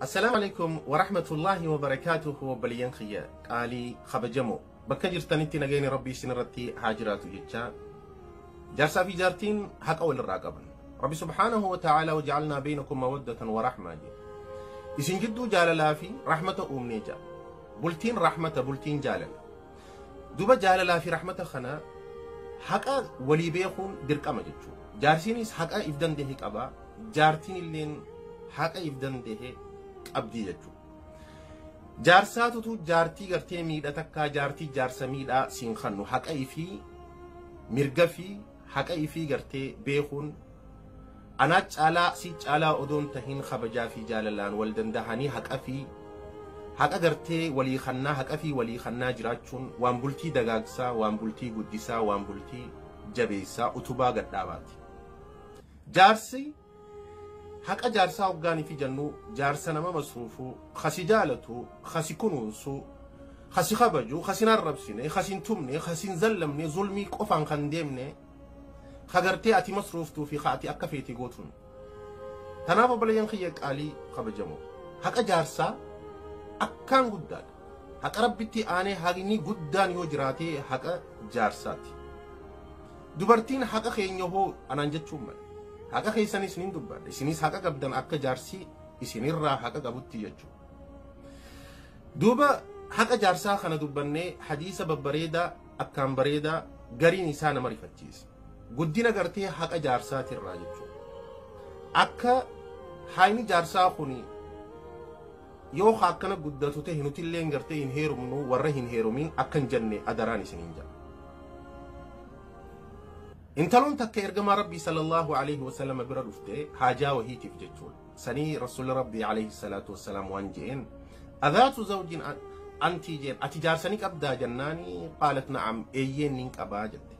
السلام عليكم ورحمة الله وبركاته. Obboleeyyan kiyya qaalii kabajamoo, bakka jirtanitti nagayni Rabbii isin irratti haa jiraatu jecha, jaarsaa fi jaartiin haqa walirraa qaban. Rabbi سبحانه وتعالى وجعلنا بينكم مودة ورحمة jedhe. Isin jidduu jaalalaa fi rahmata uumnee jira. Bultiin rahmata, bultiin jaalala. Duba jaalalaa fi rahmata kana haqa walii beekuun dirqama jechuudha. Jaarsiinis haqa if dandahe qaba, jaartiin illeen haqa if dandahe qabdii jechuudha. Jaarsaatutu jaartii gartee miidha takkaa jaartii jaarsa miidhaa siin kannu. Haqa ifii, mirga fi haqa ifii gartee beekuun, anaa caalaa si caalaa odoon tahin, kabajaa fi jaalalaan wal dandahanii haqa fi haqa gartee walii kannaa, haqa fi walii kannaa jiraachuun waan bultii dagaagsaa, waan bultii guddisaa, waan bultii jabeessaa, utubaa gadhaabaati. Jaarsi haqa jaarsaa hoggaanii fi jannuu, jaarsa nama masruufuu, kasi jaalatu, kasi kunuunsu, kasi kabaju, kasi arrabsine, kasi hin tumne, kasi hin zallamne, zulmii qofaan kan deemne, ka gartee ati masruuftuu fi ka ati akka feete gootuun. Tanaaf obboleeyyan kiyya qaalii kabajamoo, haqa jaarsaa akkaan guddaadha. Haqa Rabbitti aanee haqni guddaan yoo jiraate haqa jaarsaati. Dubartiin haqa keenya hoo anaan jechuun mala. Haqa keessanis nin dubbadha. Isinis haqa qabdan akka jaarsi isinirraa haqa qabutti jechuudha. Duuba haqa jaarsaa kana dubbannee, hadiisa babbareedaa akkaan bareedaa gariin isaa nama rifachiisa. Guddina gartee haqa jaarsaatirraa jechuudha. Akka hayni jaarsaa kuni yoo akkana guddatu ta'e, nutillee gartee hin heerumnu, warra hin heerumin akka hin jenne adaraan isiniin jedha. Intaloon takka ergamaa Rabbii صلى الله عليه وسلم bira dhufte haajaa wahiitiif jechuudha. Sanii Rasuulli Rabbii عليه الصلاة والسلام waan je'een, "أذات زوج أنت?" jeen. "Ati jaarsanii qabdaa?" jennaani, قالت نعم, "Eeyyeen, nin qabaa" jette.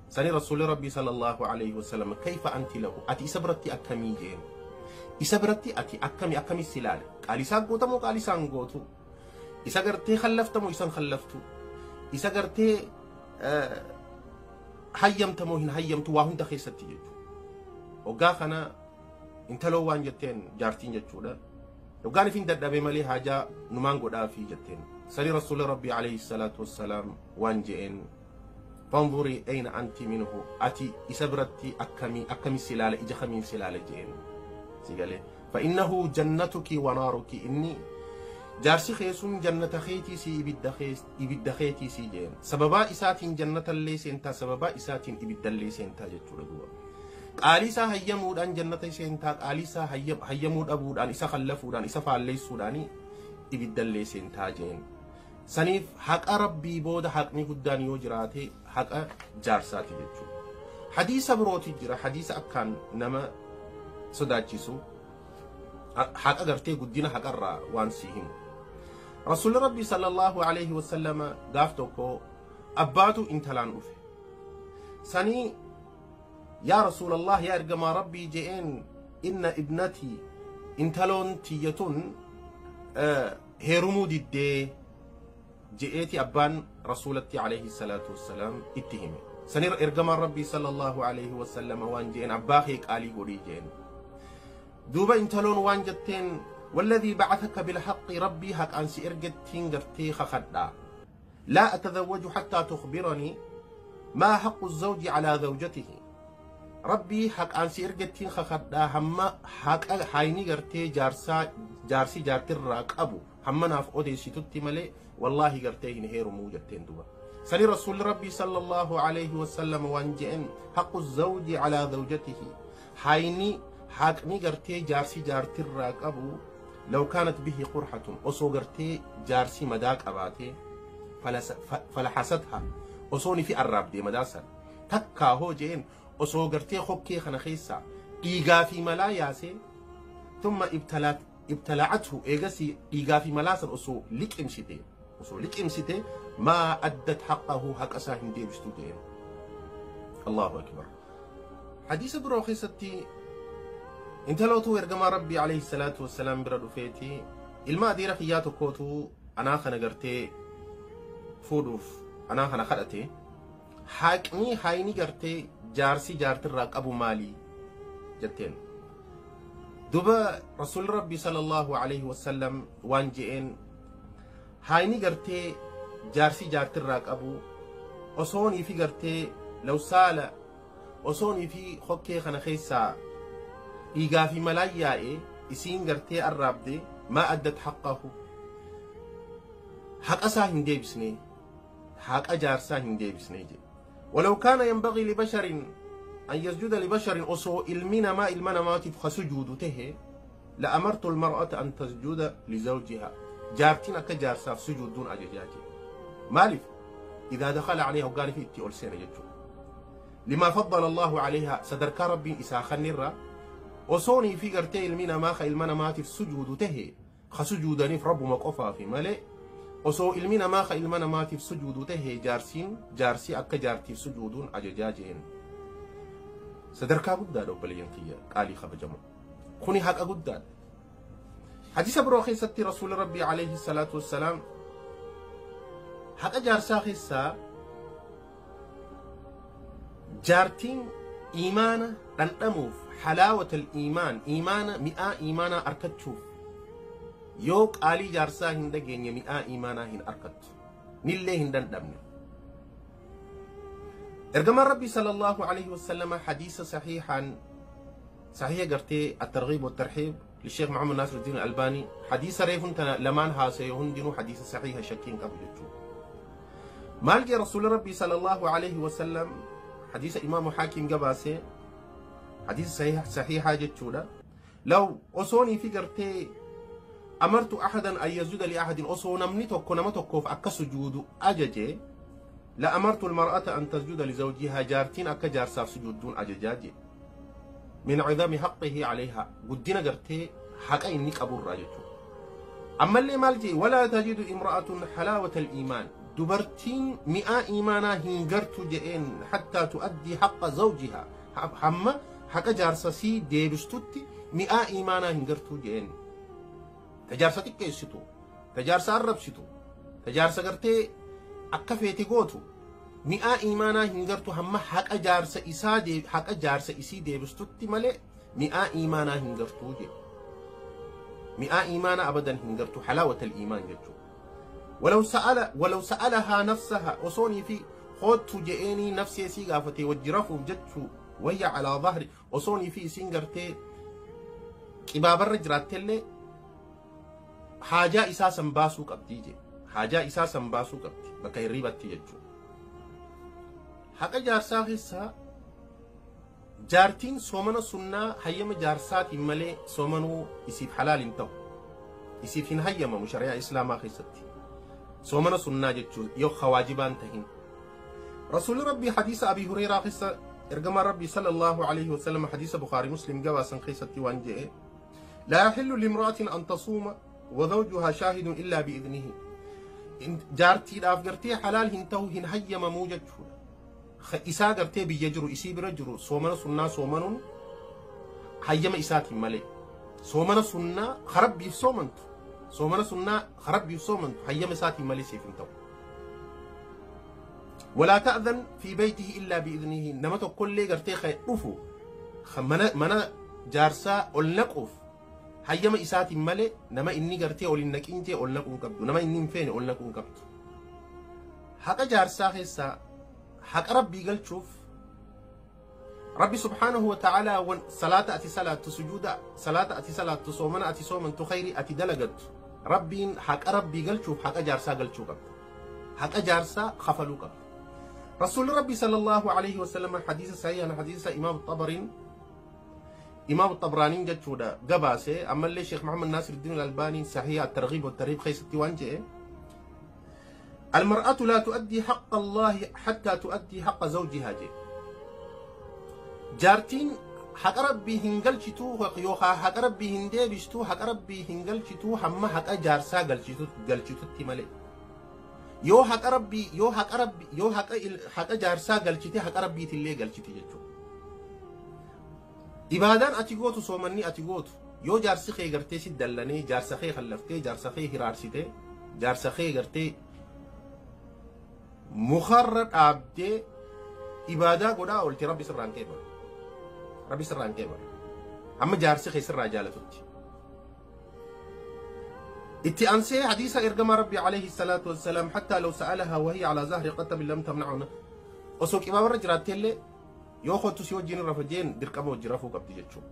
Sanii Rasuulli Rabbii صلى الله عليه وسلم, "كيف أنت له?" "Ati isa biratti akkamii?" jeen. Isa biratti ati akkami, akkami si ilaale? Qaali isaa gootamoo qaali isaan gootu? Isa gartee khallaftamoo isan khallaftu? Isa gartee hayyamtamoo hin hayyamtu waa hunda keessatti jechuudha? Hoggaa kana intaloo waan jetteen, jaartiin jechuudha. Hoggaan ifin dadhabe malee haajaa numaan godhaafii jetteen. Sanii Rasuulli Rabbii عليه الصلاة والسلام waan je'een, "فانظري أين أنت منه." Ati isa biratti akkamii, akkami si ilaala, ija kamiin si ilaala je'een. Si galee, فإنه جنتك ونارك. Inni jaarsi keessun jannata keetii si, ibidda keetii si jeen. Sababaa isaatiin jannatallee seentaa, sababaa isaatiin ibiddallee seentaa jechuudha. Duuba qaalii isaa hayyamuudhaan jannata seentaa, qaalii isaa hayyamuu dhabuudhaan, isa kallafuudhaan, isa faalleessuudhaan ibiddallee seentaa jeen. Saniif haqa Rabbii booda haqni guddaan yoo jiraate haqa jaarsaati jechuudha. Hadiisa birooti jira, hadiisa akkaan nama sodaachisu, haqa gartee guddina haqarraa waan si himu. Rasuulli Rabbii صلى الله عليه وسلم gaaf tokko abbaatu intalaan dhufe. Sanii, "Yaa Rasuul Allah, yaa ergamaa Rabbii," je'een, "إن ابنتي," intaloon tiyyatun heerumuu diddee je'eeti abbaan Rasuulatti عليه الصلاة والسلام itti hime. Sanii ergamaan Rabbii صلى الله عليه وسلم waan je'een, "Abbaa kee qaalii godhii" je'een. Duuba intaloon waan jetteen, "والذي بعثك بالحق," Rabbii haqaan si ergettiin gartee kakadhaa, "لا أتزوج حتى تخبرني ما حق الزوج على زوجته." Rabbii haqaan si ergettiin kakadhaa, hamma haqa hayni gartee jaarsaa jaarsi jaartirraa qabu hamma naaf odeessitutti malee wallaahi gartee hin heerumuu jetteen. Duba sani Rasuulli Rabbii صلى الله عليه وسلم waan je'en, حق الزوج على زوجته, hayni haqni gartee jaarsi jaartirraa qabu, لو كانت به قرحة, osoo gartee jaarsi madaa qabaate, فلحستها, osoo ni fi arraabdee madaa san takkaa hoo je'een, osoo gartee hokkee kana keessa dhiigaa fi malaa yaasee, ثم ابتلعته, eegasii dhiigaa fi malaa san osoo liqimsite, ما أدت حقه, haqa isaa hin deebistu je'een. الله أكبر. Hadiisa biroo keessatti intalootu ergamaa Rabbii عليه الصلاة والسلام bira dhufeeti, "Ilma adeera kiyyaa tokkootu anaa kana gartee fuudhuuf anaa kana kadhate, haqni hayni gartee jaarsi jaartirraa qabu maali?" jetteen. Duba Rasuul Rabbi sallallahu alaihi wasallam waan je'een haayni gartee jaarsi jaartirraa qabu osoonii fi gartee lawsaala osoonii fi hokkee kana keessaa dhiigaa fi malaan yaa'e isiin gartee arraabde maa addat haqqahu haqa isaa hin deebisne haqa jaarsaa hin deebisne jedhe. ولو كان ينبغي لبشر أن يسجد لبشر أصو إلمنا ما إلمنا ما تفخ سجود ته لأمرت المرأة أن تسجد لزوجها جارتنا كجارسا في سجود دون أججاجي مالف إذا دخل عليها وقال في إتي ألسين جتشو لما فضل الله عليها صدرك ربي إسا خنرة أصوني في قرتي إلمنا ما خ إلمنا ما تف سجود ته خسجودني في رب مقفا في ملئ osoo ilmi namaa ka ilma namaatiif sujuudu tahe jaarsiin jaarsii akka jaartiif sujuuduun ajajaa jeen. Sadarkaa guddaadha obboleeyyan kiyya qaalii kabajamoo. Kuni haqa guddaadha. Hadiisa biroo keessatti Rasuulli Rabbii alayhi salaatu wassalaam haqa jaarsaa keessaa jaartiin iimaana dhandhamuuf halaawatal iimaan iimaana mi'aa iimaanaa argachuuf yoo qaalii jaarsaa hin dhageenye mi'aa iimaanaa hin argattu nillee hin dhandhamne. Ergamaan Rabbii sallallahu alaihi wasallam hadiisa sahiihaan sahiiha gartee at-targhiib wat-tarhiib للشيخ محمد ناصر الدين الألباني حديث ريفن لمان هاسي هندنو حديث صحيح شكين قبل جتشو مالجي رسول ربي صلى الله عليه وسلم حديث إمام حاكم قباسي حديث صحيح صحيحة جتشو لو أصوني في قرتي أمرت أحدا أن يسجد لأحد أصو نمني توكو نما توكو أكا سجود أججي لأمرت المرأة أن تسجد لزوجها جارتين أكا جارسا سجود دون أججاجي من عظام حقه عليها قدنا قرتي حق إنك أبو الراجل. أما اللي مالجي ولا تجد امرأة حلاوة الإيمان دبرتين مئة إيمانا هنجرت جئين حتى تؤدي حق زوجها حما حق جارسسي ديبستوتي مئة إيمانا هنجرت جئين تجارستك كيستو تجارس عربستو تجارس قرتي أكفيتي قوتو mi'aa iimaanaa hin gartu hamma haqa jaarsa isaa haqa jaarsa isii deebistutti malee mi'aa iimaanaa hin gartuu jedhe. Mi'aa iimaanaa abadan hin gartu halaawatal iimaan jechuudha. Walaw sa'alahaa nafsaha osoonii fi hoottu je'eenii nafsee isii gaafatee wajji rafuuf jechuu wayya alaa dhahri osoonii fi isiin gartee qibaabarra jiraattellee haajaa isaa san baasuu qabdii jedhe. Haajaa isaa san baasuu qabdi bakka hirribatti jechuudha. Haqa jaarsaa keessaa jaartiin soomana sunnaa hayyama jaarsaatiin malee soomanuu isiif halaal hin ta'u. Isiif hin hayyamamu shari'aa islaamaa keessatti. Soomana sunnaa jechuun yoo hawaajibaan tahin. Rasuulli Rabbii hadiisa Abii Hureyraa keessa ergamaan Rabbii sallallahu alaihi wasallam hadiisa Bukaarii Muslim gabaasan keessatti waan jedhe laa yaxillu limra'atin an tasuuma wa zawjuhaa shaahidun illaa bi'idnihi. Jaartiidhaaf gartee halaal hin ta'u hin hayyamamuu jechuudha. Isaa gartee biyya jiru isii bira jiru soomana sunnaa soomanuun hayyama isaatiin malee soomana sunnaa rabbiif soomantu soomana sunnaa rabbiif soomantu hayyama isaatiin malee siif hin ta'u. Walaa ta'dhan fi baytihi illaa bi'idnihi nama tokkollee gartee kan dhufu mana jaarsaa ol naquuf hayyama isaatiin malee nama inni gartee ol hin naqin jee ol naquu hin qabdu nama inni hin feene ol naquu hin qabdu. Haqa jaarsaa keessaa حق ربي قال شوف ربي سبحانه وتعالى صلاة أتي صلاة سجود صلاة أتي صلاة صومنا أتي صومن تخيري أتي دلقت ربي حق ربي قال شوف حق جارسا قال شوف حق جارسا خفلوك. رسول ربي صلى الله عليه وسلم حديث صحيح حديث إمام الطبرين إمام الطبراني قال شو ده قباسة أما اللي شيخ محمد ناصر الدين الألباني صحيح الترغيب والترهيب خيستي وانجئ المرأة لا تؤدي حق الله حتى تؤدي حق زوجها جي. جارتين حق ربي هنقلشتو يوخا حق ربي هنديبشتو حق ربي هنقلشتو حما حق جارسا قلشتو تمالي يو حق ربي يو حق ربي يو حق جارسا قلشتي حق ربي تلي قلشتي جتشو. إبادان أتيغوتو سومني أتيغوتو يو جارسي خي قرتي سدلني جارسا خي خلفتي جارسا خي هرارسيتي جارسا خي قرتي مخرج عبد إبادة قدا قلت ربي سران كبر ربي سران كبر. Hamma jaarsi keessirraa jaalatutti. Itti aansee hadiisa ergamaa Rabbii alayhi salaatu wassalaam, hattaa law sa'alahaa wahiya alaa zahri qatabin lam tamna'una. Osoo qibaabarra jiraatteellee yoo kottu si wajjin rafa jeen dirqama wajjin rafuu qabdi jechuudha.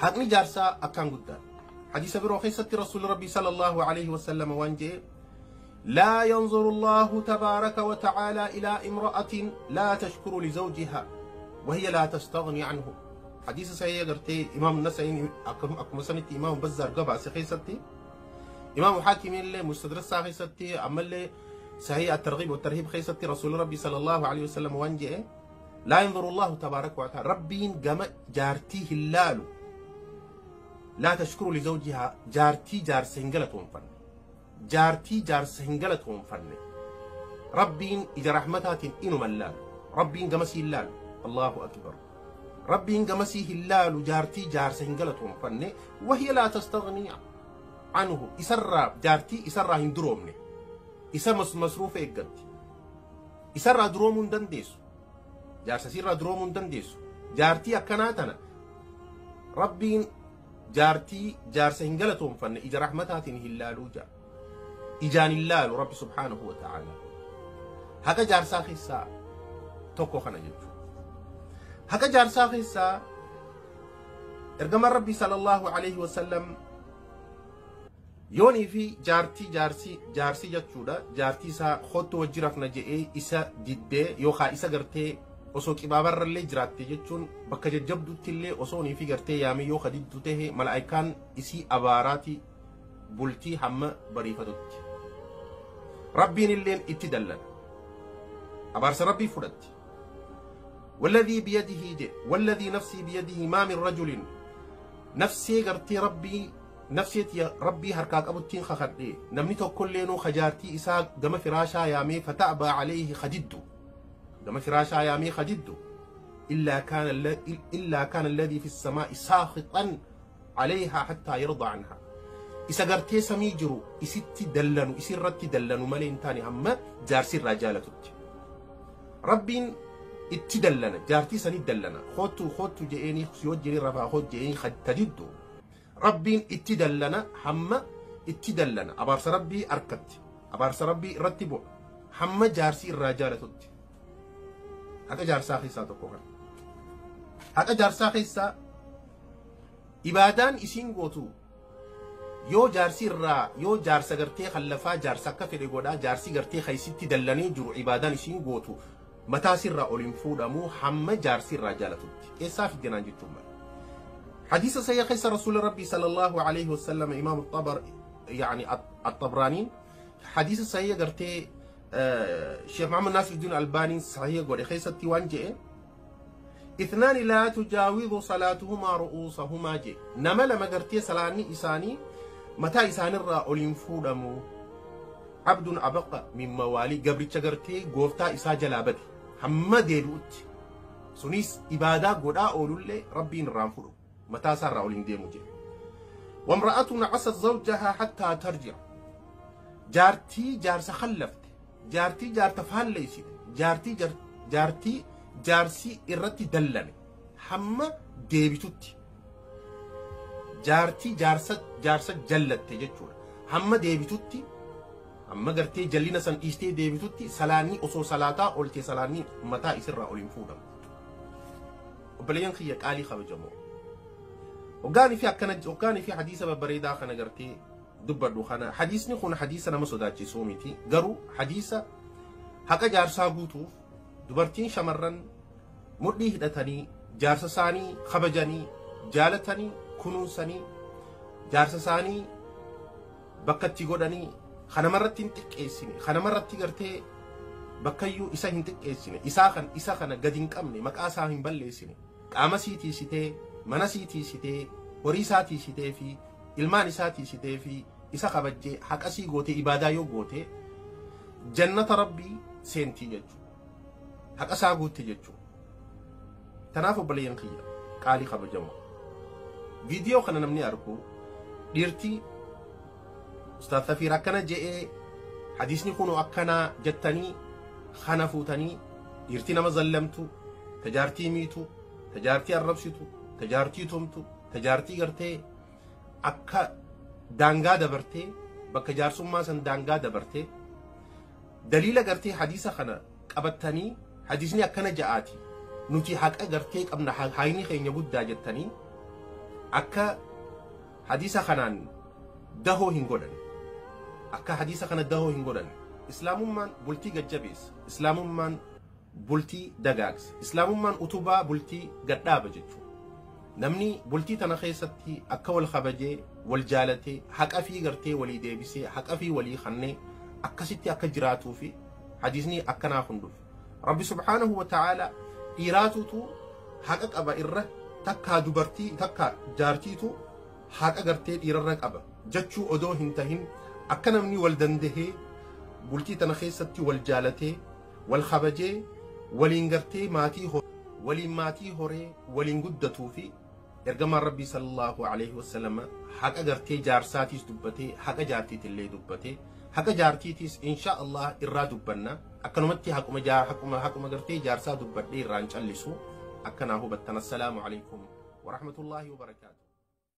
Haqni jaarsaa akkaan guddaadha. Hadiisa biroo keessatti Rasuulli Rabbii sallallahu alayhi wasallam waan jedhe: لا ينظر الله تبارك وتعالى إلى امرأة لا تشكر لزوجها وهي لا تستغني عنه. حديث صحيح قرتي إمام النسائي أكم سنة إمام بزار قبع سخيستي إمام حاكم اللي مستدرس سخيستي أما اللي صحيح الترغيب والترهيب خيستي. رسول ربي صلى الله عليه وسلم وانجئ: لا ينظر الله تبارك وتعالى ربين قم جارتيه اللالو لا تشكر لزوجها جارتي جار سنجلتهم فن جارتي جار سنجلتهم فن ربين إذا رحمتها إنو ملال ربين قمسي اللال. الله أكبر. ربين قمسيه اللال جارتي جار سنجلتهم فن وهي لا تستغني عنه. إسرى جارتي إسرى هندرومني إسا مصروف إيقنتي إسرى درومون دنديسو جارسا سيرا درومون دنديسو جارتي أكناتنا ربين جارتي جارسا هنجلتهم فن إذا رحمتها تنهلالو جا إجان اللال رب سبحانه وتعالى. هكا جارسا خيسا توكو خنا جلتو هكا جارسا خيسا إرقم ربي صلى الله عليه وسلم يوني في جارتي جارسي جارسي جاتشودا جارتي سا خوتو وجرف نجئي إسا جدي يوخا إسا قرتي osoo qibaabarrallee jiraatte jechuun bakka jajjabduutti illee osoo nii fi gartee yaamee yoo kadiddu tahe malaayikaan isii abaaraati bultii hamma bariifatutti. Rabbiin illeen itti dallana. Abaarsa Rabbii fudhatti. والذي بيده جي والذي نفسي بيده ما من رجل نفسي قرتي ربي نفسي ربي هركاك أبو التين خخدي نمني توكل خجارتي إساق دم فراشا يامي فتأبى عليه خجدو دم فراشا يامي خجدو إلا كان الذي في السماء ساخطا عليها حتى يرضى عنها. إسا قرتي سمي جرو إسيتي دلنو إسيرتي دلنو ملين تاني هم جارسي الرجالة ربين اتدلنا جارتي سني دلنا خوتو خوتو جئيني سيوجري رفا خوت جئيني تجدو ربين اتدلنا هم اتدلنا أبارس ربي أركت أبارس ربي رتبو هم جارسي الرجالة تت هكا جارسا خيسا تقوها هكا جارسا خيسا إبادان إسين قوتو يو جارسي الرا يو جارسا قرتي خلفا جارسا كفر قودا جارسي قرتي خيسي تدلني جرو إبادان إسين قوتو متى سر أولين فودمو حم جارسي الرجالة إيه في الدين جتهم حديث سيخيس رسول ربي صلى الله عليه وسلم إمام الطبر يعني الطبراني حديث صحيح قرتي الشيخ محمد ناصر الدين الألباني صحيح قري خيس التوان جئ اثنان لا تجاوز صلاتهما رؤوسهما جئ نما لما قرتي صلاني إساني متى إساني الرا أولين فودمو عبد أبقى من موالي قبل تجرتي قوفتا إسا جلابتي هم ديبوت سنيس إبادة قدا أولولي ربي نرانفلو متى سار أولين ديمو جي وامرأة عصت زوجها حتى ترجع جارتي جارس خلفت جارتي جارت فهليسيت جارتي جارتي جارسي إرتي دلني هم ديبتوت جارتي جارس جارس جلت جتشورا هم ديبتوتي أما قرتي جلينا سن إشتي ديبتوتي سلاني أصو سلاتا أولتي سلاني متى إسرع أولين فودا وبلين خيك آلي خبجمو وقاني في أكنا وقاني في حديثة ببريدة خنا قرتي دبر خنا حديثني خون حديثة أنا مسوداتي سوميتي قرو حديثة هكا جارسا قوتو دبرتين شمرن مدلي هدتني جارسا ساني خبجني جالتني كنوسني جارسا ساني بكتي قدني خنا مرة تنتك خنا مرة تقرتي بكيو إسا هنتك إسني إسا خنا قدين كمني مكاسا هم بلسني كامسيتي سيتي منسيتي سيتي وريساتي سيتي في المانساتي سيتي في إسا خبجي حق أسي قوتي إبادة يو قوتي جنة ربي سنتي ججو حق أسا قوتي ججو تنافو بلين خيا قالي خبجمو فيديو خنا نمني أركو ديرتي أستاذ ثفير أكنا جئ حديثني كونو أكنا جتني خنفوتني ديرتي نما ظلمتو تجارتي ميتو تجارتي الربشتو Ta jaartii tumtu, ta jaartii gartee akka daangaa dabartee, bakka jaarsummaa san daangaa dabartee, daliila gartee hadiisa kana qabattanii, hadiisni akkana ja'aati, nuti haqa gartee qabna, hayni keenya guddaa jettanii akka hadiisa kanaan dahoo hin godhan, akka hadiisa kana dahoo hin godhan. Islaamummaan bultii gajjabeessa, islaamummaan bultii dagaagsa, islaamummaan utubaa bultii gadhaaba jechuudha. Namni bultii tana keessatti akka wal kabajee, wal jaalatee, haqa fi gartee walii deebisee, haqa fi walii kannee akkasitti akka jiraatuu fi hadiisni akkanaa kun dhufe. Rabbi subhaanahu wa ta'ala dhiiraatutu haqa qaba irra takkaa dubartii, takka jaartiitu haqa gartee dhiirarra qaba jechuu odoo hin tahin, akka namni wal dandahee bultii tana keessatti wal jaalatee, wal kabajee, waliin gartee maatii waliin maatii horee waliin guddatuu fi ergamaan rabbii sallallahu alaihi wasallam haqa gartee jaarsaatiis dubbatee, haqa jaartiitillee dubbatee. Haqa jaartiitiis insha Allah irraa dubbanna. Akkanumatti haquma gartee jaarsaa dubbadhee irraan callisu akkanaa hubattan. Assalaamu alaikum warahmatullaahi wabarakaatu.